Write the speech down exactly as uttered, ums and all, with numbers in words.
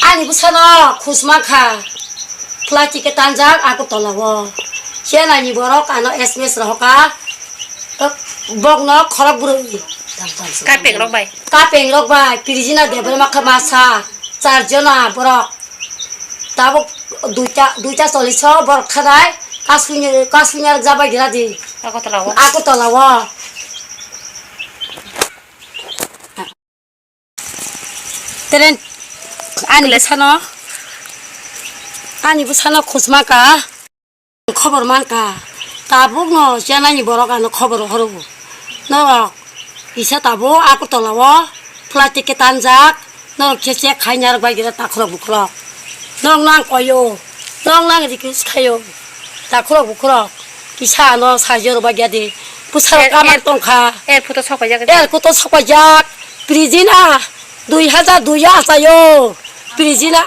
Ani bwsano khusma kha. Plastic ke tanjak Agartala o. Chenai ni borok ano S M S rohoka. Bokno khorok bwrwi. Kapeng rok bai. Kapeng rok bai. Pirijina Debbarma kha masa. Char jona borok. Tabuk duita, duita chollish o borok khanai. Kasuni, kasuni ar jabai gira di. Agartala o. Agartala o. Teren ani bwsano, ani bwsano khusma ka, khobor man ka. Tabuk no chenai ni borok ano khobor horo. Norok kisa tabuk Agartala o plastic ke tanjak, norok khe check khai narwk bai gira takhurok bukhurok. Norok no ang koyo, norok no ang request khayo. Takhurok bukhurok kisa ano sahajyo rwbak ya di. Bwsarok kamak tongkha. Er photo sok paijak. Er photo sok paijak. Prijina dui hajar dui o achaio. Prijina